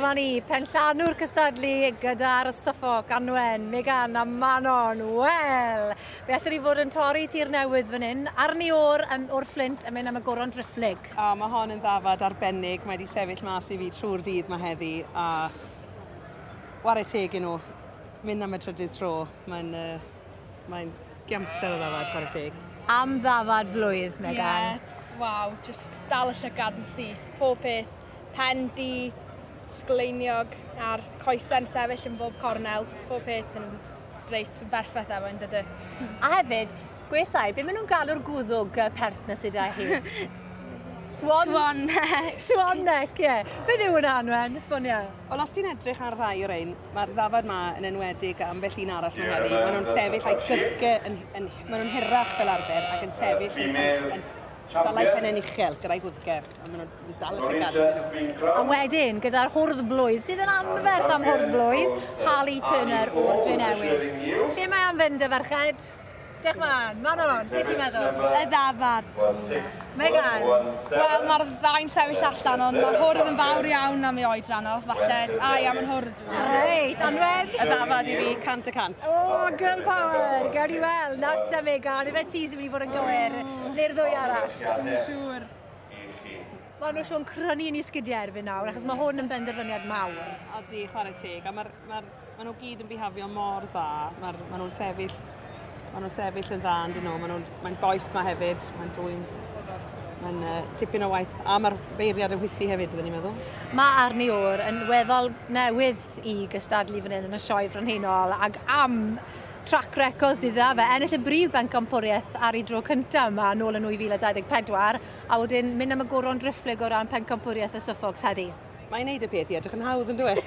Dyma ni, penllanw'r cystadlu gyda'r Suffolk, Anwen, Megan a Manon. Wel, fe allwn ni fod yn torri tir newydd fan hyn. Arni o'r, um, o'r Fflint yn mynd am y goron driphlyg. A mae hon yn ddafad arbennig, mae wedi sefyll mas i fi trwy'r dydd mae heddi a ware teg i nhw, mynd am y trydydd tro, mae'n uh, mae giamster o ddafad, chwarae teg. Am ddafad flwydd, Megan. Yeah, waw, just dal y llygad yn syth, pob peth, pen du, sgleiniog a'r coesau'n sefyll yn bob cornel, pob peth yn reit, yn berffaith efo yn dydy. A hefyd, gweithau, be maen nhw'n galw'r gwddwg pert na sydd â hi? Swan... Swan neck. Swan neck, ie. Yeah. Beth yw hwnna, Anwen? Esbonia. Wel, os ti'n edrych ar rhai o'r ein, mae'r ddafad ma yn enwedig a ambell un arall mewn heddi, maen nhw'n sefyll a'i gyddge, yn, yn, maen nhw'n hirach fel arfer ac yn sefyll yn, yn, yn, dal eu pennau'n uchel gyda'i gwddge. A maen nhw'n dal y llygad yn nhw. A wedyn, gyda'r hwrdd blwydd, sydd yn anferth am hwrdd blwydd, Harley Turner o'r Drenewydd. Lle mae am fynd y ferched? Diolch man. Manon, beth ti'n meddwl? Y ddafad. Megan? Wel, mae'r ddau'n sefyll allan, ond mae'r hwrdd yn fawr iawn am ei oedran o, falle. Ai, am yr hwrdd. Reit, Anwen? Y ddafad i fi, 100%. O, oh, girl power! Gawn ni weld. Nawr te, Megan, ife ti sy'n mynd i fod yn gywir, neu'r ddwy arall? Dwi'n siŵr. Maen nhw siŵr yn crynu yn eu sgidiau erbyn nawr, achos mae hwn yn benderfyniad mawr. Odi, chwarae teg. A mae'r ma ma nhw gyd yn bihafio mor dda. Mae'r ma nhw'n sefyll, ma nhw'n sefyll yn dda yn dyn nhw. Maen nhw'n, mae'n boeth ma hefyd. Mae'n dwy'n Mae'n tipyn o waith. A mae'r beiriad yn hwysi hefyd, byddwn ni'n meddwl. Mae Arni O'r yn weddol newydd i gystadlu fan hyn yn y sioe frenhinol ac am track record sydd dda fe. Ennill y brif bencampwriaeth ar ei dro cyntaf yma nôl yn 2024 a wedyn mynd am y goron driphlyg o ran pencampwriaeth y Suffolks heddi. Mae'n neud y peth i edrych yn hawdd yn dwi?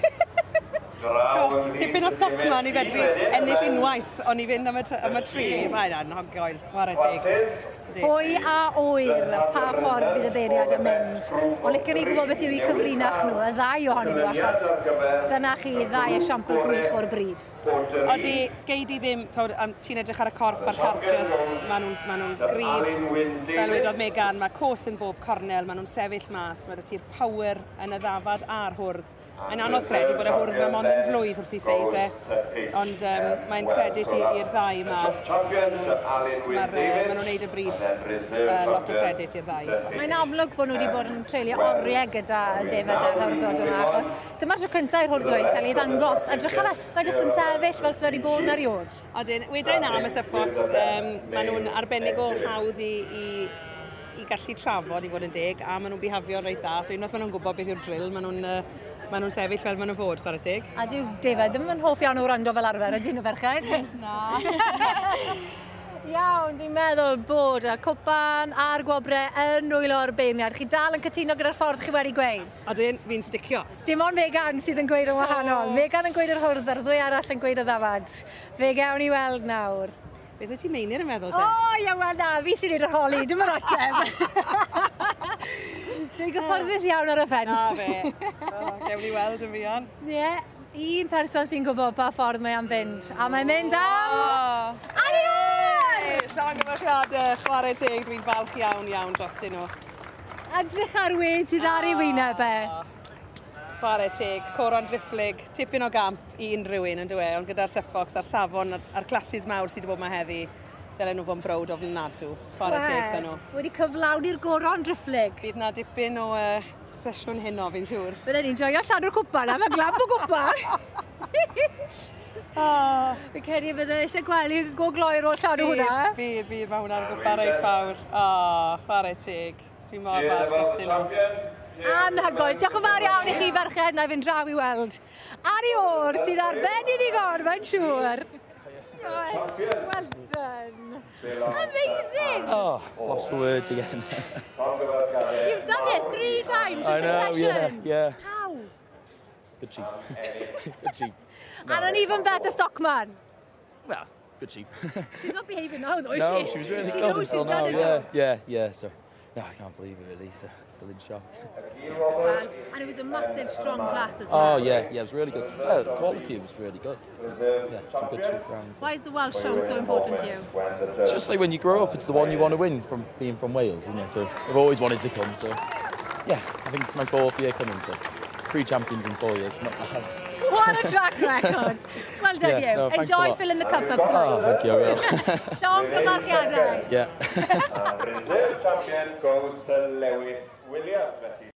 Tipyn o stockman i fedru ennill unwaith, ond i fynd am y, am y tri, mae'n anhygoel, chwarae teg. Pwy a ŵyr pa ffordd bydd y beirniad yn mynd. Ond licen i gwybod beth yw eu cyfrinach nhw, y ddau ohonyn nhw, achos dyna chi ddau esiampl gwych o'r bryd. Odi, gei di ddim, tawd, ti'n edrych ar y corff a'r carcas, maen nhw'n ma nhw gryf. Fel wedodd Megan, mae cos yn bob cornel, maen nhw'n sefyll mas, mae 'da ti'r power yn y ddafad a'r hwrdd. Mae'n anodd credu bod y hwrdd yma mond yn flwydd wrth i seis e, ond mae'n credit i'r ddau yma. Maen nhw'n neud y bryd, lot o credit i'r ddau. Mae'n amlwg bod nhw wedi bod yn treulio oriau gyda y defaid a'r hwrddod yma, achos dyma'r tro cyntaf i'r hwrdd lwyth cael ei ddangos. A drycha fe, mae jyst yn sefyll fel sydd wedi bod yn erioed. Odyn, wedai na am y Suffolks, maen nhw'n arbennig o hawdd i gallu trafod, i fod yn deg, a maen nhw'n bihafio reit dda, so unwaith maen nhw'n gwybod beth yw'r drill, maen nhw'n maen nhw'n sefyll fel maen nhw'n fod, chwarae teg. A dyw defaid ddim yn hoff iawn o wrando fel arfer, ydyn nhw ferched? Na. Iawn, dwi'n meddwl bod y cwpan a'r gwobrau yn nwylo'r beirniad. Chi dal yn cytuno gyda'r ffordd chi wedi gweud? Odyn, fi'n sticio. Dim ond Megan sydd yn gweud yn wahanol. Oh. Megan yn gweud yr hwrdd a'r ddwy arall yn gweud y ddafad. Fe gewn ni weld nawr. Beth wyt ti'n Meinir yn meddwl te? O, oh, ia, wel na, fi sy'n neud yr holi, dim yr ateb. Dwi'n gyfforddus iawn ar y ffens. Na fe. Oh, gewn ni weld yn fuan. Ie, yeah, un person sy'n gwybod pa ffordd mae am fynd. A mae'n mynd am... Oh. Alior! Llongyfarchiadau, chwarae teg, dwi'n falch iawn iawn drostyn nhw. Edrych ar wed sydd ar ei wyneb e. Chwarae teg, coron driphlyg, tipyn o gamp i unrhyw un yn dywe, ond gyda'r Suffolks a'r safon a'r classes mawr sydd wedi bod yma heddi, dylen nhw fod yn browd ofnadw. Chwarae teg iddyn nhw. Wedi cyflawni'r goron driphlyg. Bydd na dipyn o sesiwn heno, fi'n siŵr. Bydden ni'n joio llanw'r cwpan, am y glamp o gwpan. Oh. Fi'n credu bydde eisiau gwely go gloi ar ôl llanw hwnna. Bydd, bydd, mae hwnna'n gwpan reit fawr. Oh, chwarae teg. Dwi'n mor falch drostyn nhw. Anhygoel. Diolch yn fawr iawn i chi ferched, na i fynd draw i weld. Ari O'r sydd ar ben i ddigon, mae'n siŵr. Well done. Amazing! Oh, lost for words again. You've done it 3 times in I know, succession. yeah. How? Good sheep. Good sheep. No. And an even better stockman. Well, good sheep. She's not behaving now, though, is no, she? she was really she good knows until she's done now. it. Yeah. So, no, I can't believe it really. So, still in shock. Well, and it was a massive, strong class as well. Oh yeah, it was really good. The quality was really good. Yeah, some good sheep rounds. Why is the Welsh show so important to you? It's just like when you grow up, it's the one you want to win from being from Wales, isn't it? So I've always wanted to come. So yeah, I think it's my 4th year coming. So Three champions in 4 years, not bad. What a track record. Well done, Yeah, you. no, thanks a Enjoy lot. filling the cup up tonight. Oh, thank you, I will. Llongyfarchiadau. Yeah. Reserve champion goes to Lewis Williams, felly.